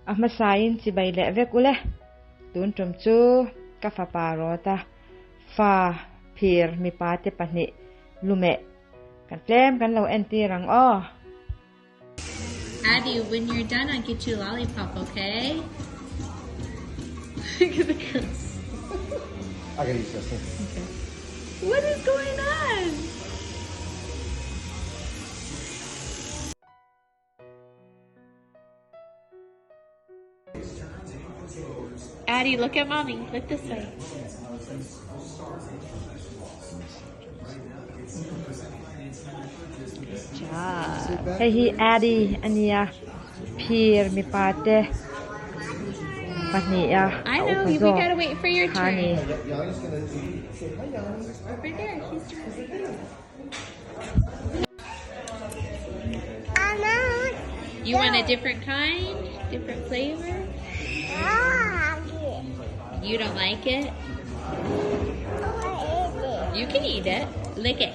A hmasain chibai leh vek ule. Tun tum chu ka fapa rawta fa phir mipa te pahnih lumeh kan tlem kan lo entir ang aw. Abby, when you're done, I'll get you a lollipop, okay? Look at the girls. I gotta use this one. Okay. What is going on? Addie, look at mommy. Look this way. Good job. Hei hi Addie a nia, phir mipa te pahnih a I a know, upa we zawk gotta wait for your kha a ni. turn. Over there, he's You want a different kind? Different flavor? You don't like it? You can eat it. Lick it.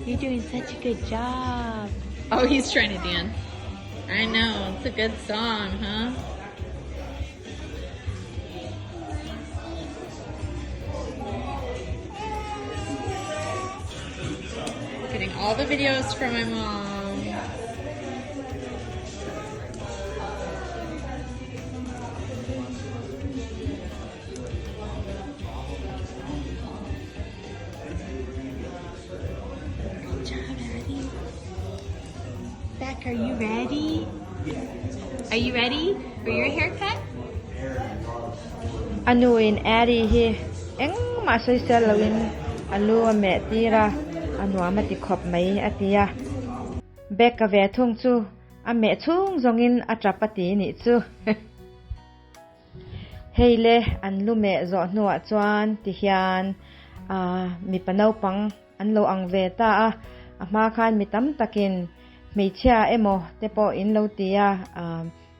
You're doing such a good job. Oh, he's trying to dance. I know, it's a good song, huh? Getting all the videos from my mom. Good job, Addie. Beck, are you ready? Are you ready for your haircut? A nuin Addie hi engmah sawisel loin a lu a meh tir a, a nuam a ti khawp mai a ti a. Beck a ve thung chu a meh chhung zawngin a tap a ti nih chu. Hei le an lu meh zawh hnuah chuan ti hian mipa naupang an lo ang ve ta a, a hma khan mi tam takin hmeichhia emaw te pawh in lo ti a,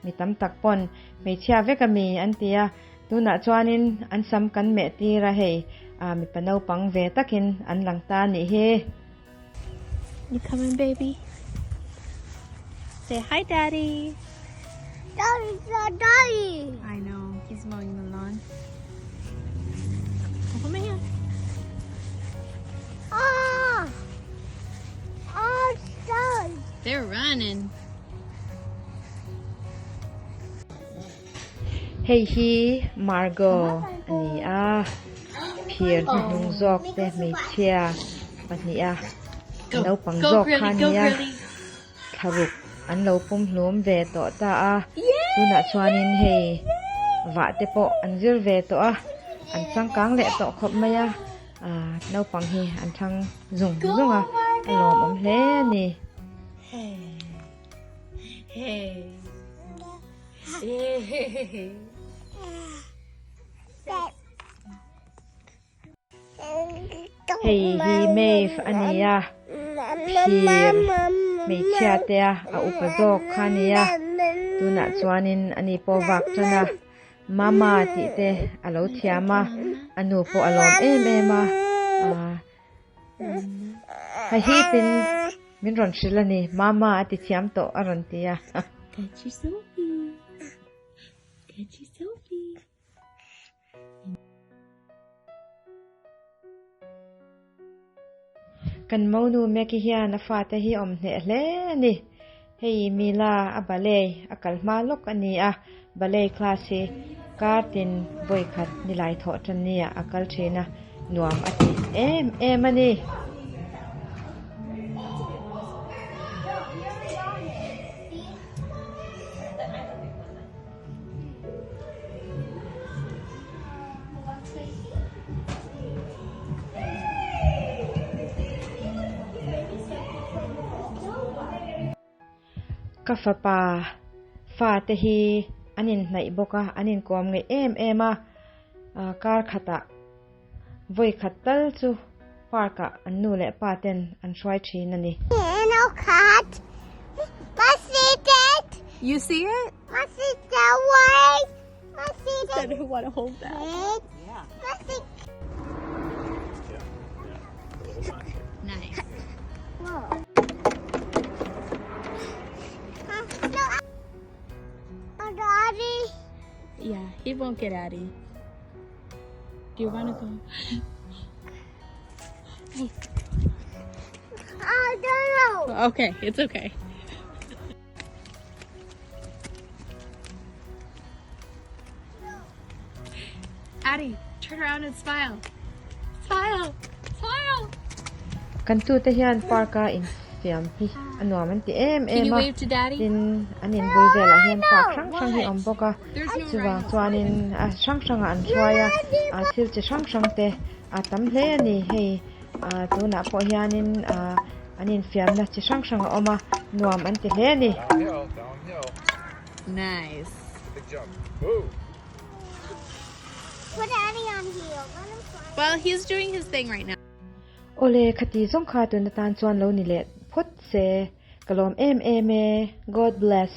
mi tam tak pawn hmeichhia vek a mi an ti a, tunah chuanin an sam kan meh tir a hei mipa naupang ve takin an lang ta a nih hi. You coming baby? Say hi daddy. Daddy, daddy. I know, he's mowing the lawn. Open my hand. Ah! Ah, dad. They're running. Hei hi Margot a ni a, phir hnuhnung zawk te hmeichhia pahnih a naupang zawk kha a ni a, thlaruk an lo pum hlum ve tawh ta a, tunah chuanin hei vah te pawh an zir ve tawh a, an changkang leh tawh khawp mai a, naupang hi an thang zung zung a, a lawmawm hle a ni. Hei hi Maeve a ni a, phir hmeichhia te a a upa zawk kha a ni a, tunah chuanin ani pawh vak tan a, Mama tih te a lo thiam a, a nu pawh a lawm em em a, ha hipin Min rawn hrilh a ni, Mama a ti thiam tawh a rawn ti a. Catch your selfie. Catch your selfie. Kan monu Meki hian a fate hi awm hneh hle a ni. Hei Mila a ballet a kal hma lawk a ni a, ballet class hi kar tin vawi khat nilai thawh tan nia a kal thin a, nuam a ti em em a ni. Ka fapa fate hi an inhnaih bawk a, an inkawm ngeih em em a, kar khatah vawi khat tal chu park ah an nu leh pa ten an hruai thin a ni. You see it? won't get Addie. Do you want to go? I don't know. Okay, it's okay. Addie, turn around and smile. Smile! Smile! Kan tute hian park a infiam hi a nuam an ti em Can em you a wave to daddy? tin an in bul velah hian park hrang hrang hi a awm bawk a There's no chuvang rhino. chuanin a hrang hrangah an hruai a ah thil chi hrang hrang te a tam hle a ni hei ah tunah pawh hianin ah an infiamna chi hrang hrang a awm a nuam an ti hle a ni. Downhill, downhill. Nice. Big jump. Whoa. Put Addie on heel. Let him fly. Well, he's doing his thing right now. Awle, khati zawng kha tun atan chuan lo ni leh phawt se, ka lawm em em e, God bless.